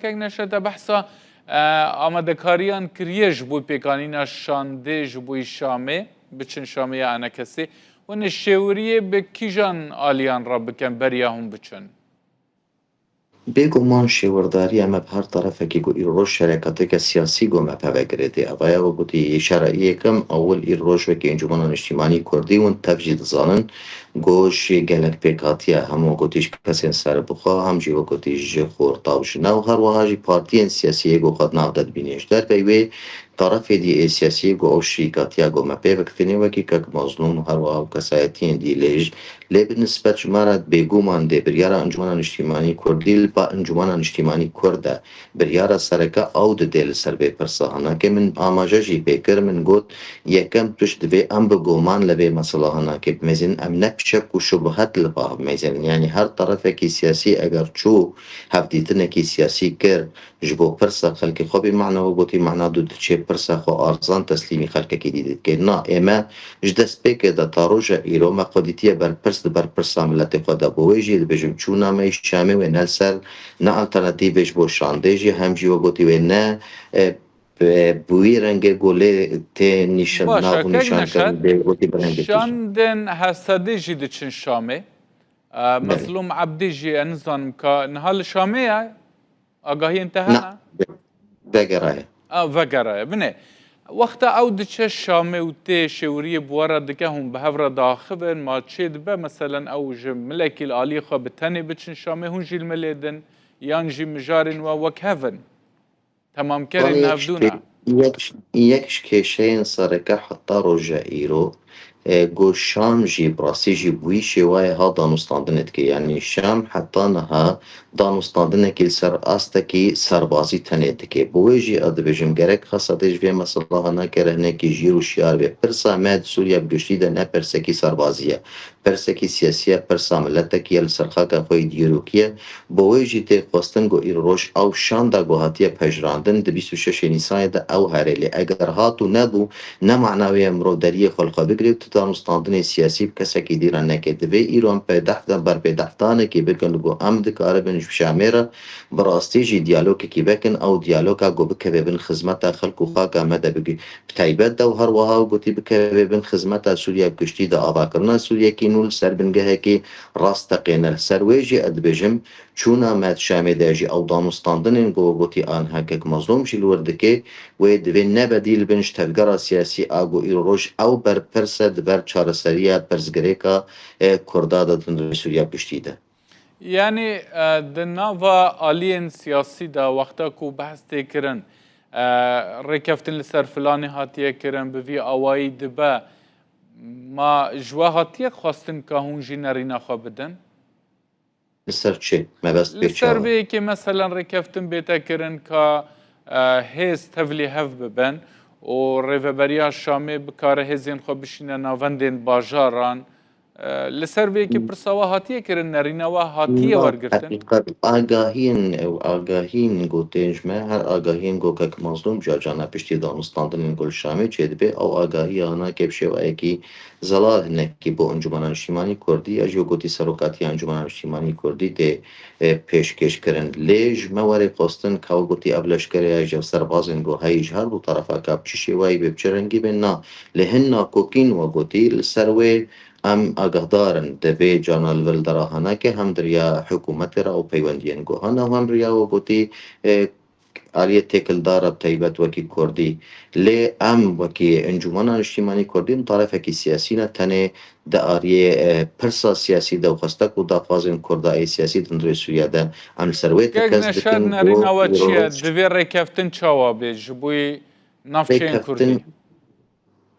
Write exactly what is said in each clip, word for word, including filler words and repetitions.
Kek Neşe, te behsa, e, amadekariyan kiriye ji bo pêkanîna şandê ji bo Şamê, biçin Şamê ya enekesê. Hûn ê şêwiriyê bi kîjan aliyan re bikin beriya hûn biçin? Bêguman şêwirdariya me bi her terefekî ku îro roj şerekateke siyasî ku me peve girêdê. Evaya ku gotî şer'î yekem, ewil îro roj wekî Encûmena Niştîmanî Kurdî hûn tev jî dizanin ku jî gelek pêk hatiye, hem wek gotî ji kesên serbixwe, hem jî wek gotî ji xorta û jina û her wiha jî partiyên siyasî yê ku xwe di nav de dibîne. Ji derveyî wê terefê dî ê siyasî ku ew şirîkatiya ku me pê ve kirtinê wekî kek Mazlûm û her wiha û kesayetiyên dî lê ji Lê bi nisbet ji me re bêguman dê biryara Encûmena Niştîmanî Kurdî li ba Encûmena Niştîmanî Kurd e. Biryara sereke ew didê li ser vê pirsa. Hinekê min amaje jî pê kir, min got, yekem tişt divê em bi guman li vê mesela hinekê bimezin, em ne şek û şubuhet li ba bimezin. Yanî her terefekî siyasî eger çû hevdîtinekî siyasî kir, ji bo pirsa xelkê xwe bê mehna û gotî mehna dû diçê pirsa xwe arzan teslîmî xelkekî dî dike. Na, ê me ji destpêkê de ta roja îro me xwe dîtiye berpirs di ber pirsa miletê xwe de. Bo wê jî dibêjim çûna me yî Şamê wê ne li ser ne alternatîvê ji bo şandê jî hem jî wek gotî wê ne, e, bi, bi wî rengê ku lê tê nîşan, Baş e, nav û kek nîşan Neşet, kirin bê gotî bi rengê tê jî. Şandên H S D jî diçin Şamê. E, Belê. Mezlûm Ebdî jî, ez nizanim ka niha li Şamê ye. Agahiyên te Na, hene? Vegeraye. A, vegeraye. Binê, wexta ew diçe Şamê û tê şêwiriyê bi we re dike, hûn bi hev re diaxivin, ma çê dibe, meselen, ew ji milekî li aliyê xwe bi tenê biçin Şamê, hûn jî li milê din, yan jî mijarên we wek hev in? Temamkerên Valla yek ji hevdû ne? kê-, yek ji, yek ji kêşeyên sereke heta roja îro, e, ku Şam jî bi rastî jî bi wî şêwayê ha danûstandinê dike. Yanî Şam heta niha danûstandinekî li ser astekî serbazî tenê dike. Bi wê jî ez dibêjim gerek Xesedê ji vê mesela hinekê re hinekî jîr û şiyar bê. Pirsa me di Sûriye bi giştî de ne pirsekî serbazî ye. Pirsekî siyasî ye, pirsa miletekî ye, li ser xaka xwe yî dîrokî ye. Bo wê jî tê xwestin ku îro roj ew şanda ku hatiye pejirandin di bîst û şeşê Nîsanê de ew here. Lê eger hat û nebû, ne mana wê ye mirov deriyê xwe li xwe bigire û tu danûstandinê siyasî bi kesekî dî re neke. Divê îro em pêdeh de berpêdehdanekê bikin ku em dikaribin ji Şamê re bi rastî jî diyalogekî vekin, ew diyaloga ku bikeve bin xizmeta xelk û xaka me de bigi-, bi taybet de û her wiha gotî bikeve bin xizmeta Sûriye bi giştî de, avakirina Sûriyekî nû li ser bingehekî rast teqêne. Li ser wê jî ez dibêjim, çûna me di Şamê de jî ew danûstandinên ku gotî aniha kek Mazlûm jî li wir dike, wê divê ne bedîl bin ji tevgera siyasî a ku îro roj ew berpirs e di ber çareseriya pirsgirêka, e, Kurda de di hundirê Sûriye bi giştî de. Yanî, e, di nava aliyên siyasî de wexta ku behs tê kirin, e, rêkeftin li ser filanê hatiye kirin, bi vî awayî dibe, ma ji we hatiye xwestin ka hûn jî nerîna xwe bidin? Li ser çi? Mebest Li pê çi ser ye? vê yekê meselen rêkeftin bête kirin ka, e, hêz tevlî hev bibin û rêveberiya Şamê bikare hêzên xwe bişîne navendên bajaran. E, li ser vê yekê pirsa we hatiye kirin, nerîna we hatiye Na, wergirtin? Heqîqet, agahiyên, ew agahiyên ku tên ji me, her agahiyên ku kek Mazlûm carcana piştî danûstandinên ku li Şamê çêdibe, ew agahiya hinekê bi şêweyekî zelal hinekî bo Encûmena Niştîmanî Kurdî, ya jî wek gotî serokatiya Encûmena Niştîmanî Kurdî tê, e, pêşkêş kirin. Lê ji me werê xwestin ka wek gotî ev leşkerê ya ji serbazên ku heyî ji her du terefa ka bi çi şêwayî bê, bi çi rengî bê, na. Lê hin nakokîn wek gotî li ser wê em agahdar in. Divê carna li vir li dera hinekê hem di riya hikûmetê re û peywendiyên ku hene û hem riya wek gotî, e, aliyê têkildar e, bi taybet wekî Kurdî. Lê em wekî Encûmena Niştîmanî Kurdî em tarafekî siyasî ne, tenê di ariyê, e, pirsa siyasî de û xwestek û daxwazên Kurda ê siyasî di hundirê Sûriye de em li ser wê Kek tekez Neşer, dikin nerîna ku we çi ye? îro Divê rêkeftin çawa bê ji bo navçeyên Kurdî? Rêkeftin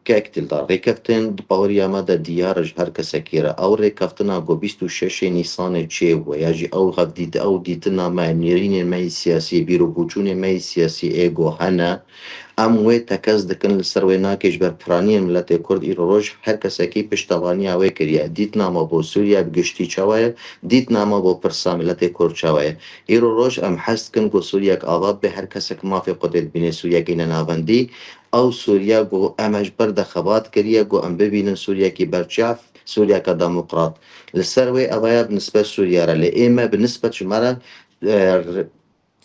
Kek Dildar, rêkeftin di baweriya me de diyar e ji her kesekî re. Ew rêkeftina ku bîst û şeşê Nîsanê çêbû, ya jî ew hevdît-, ew dîtina me, nêrînên me yî siyasî, bîr û boçûnên me yî siyasî ê ku hene, em wê tekez dikin, li ser wê nake ji ber piraniyên miletê Kurd îro roj her kesekî piştevaniya wê kiriye. Dîtina me bo Sûriye bi giştî çawa ye? Dîtina me bo pirsa miletê Kurd çawa ye? Îro roj em hez dikin ku Sûriyek ava bibe, her kesek mafê xwe tê dibîne, Sûriyekî nenavendî, ew Sûriye ku em e ji ber de xebat kiriye ku em bibînin Sûriyekî berçav, Sûriyeke demokrat. Li ser wê evaya bi nisbet Sûriye re, lê ê me bi nisbet ji me re, e, r-,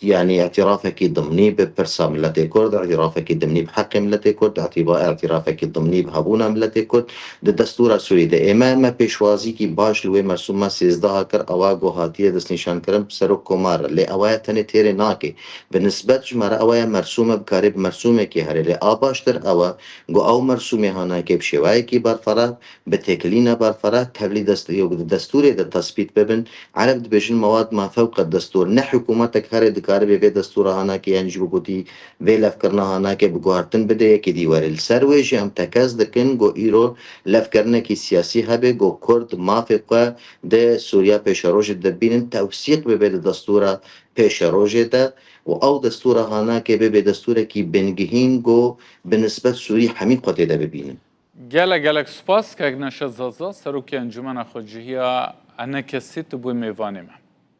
yanî îtirafekî dimnî bi pirsa miletê Kurd, îtirafekî dimnî bi heqê miletê Kurd, îtiba-, îtirafekî dimnî bi hebûna miletê Kurd di destûra Sûrî de. Ê me, me pêşwazîkî baş li wê mersûma sêzdeha kir, ewa ku hatiye destnîşankirin bi serok komar e. Lê ewa ye tenê têrê nake. Bi nisbet ji me re ewa ye mersûm e, bikarê bi mersûmekê herê. Lê a baştir ew e ku ew mersûmê hanake bi şêwayekî berferah, bi têkilîna berferah tevlî dest-, yo, di destûrê de tesbît bibin. Ereb dibêjin mewad ma fewqe destûr. Ne hikûmetek herê dikaribe vê destûra hanake yan jî bi gotî vê levkirina hanake bi guhartin bide yekê dî were. Li ser wê jî em tekez dikin ku îro levkirinekî siyasî hebe ku Kurd mafê xwe di Sûriya pêşerojê de bibînin, tewsîq bibe di destûra pêşerojê de û ew destûra hanake bibe destûrekî bingihîn ku bi nisbet Sûrî hemî xwe tê de bibînin. Gelek gelek spas, kek Neşet Zaza, Serokê Encûmena Xwecihiya Enekesê, tu bûyî mêvanê me.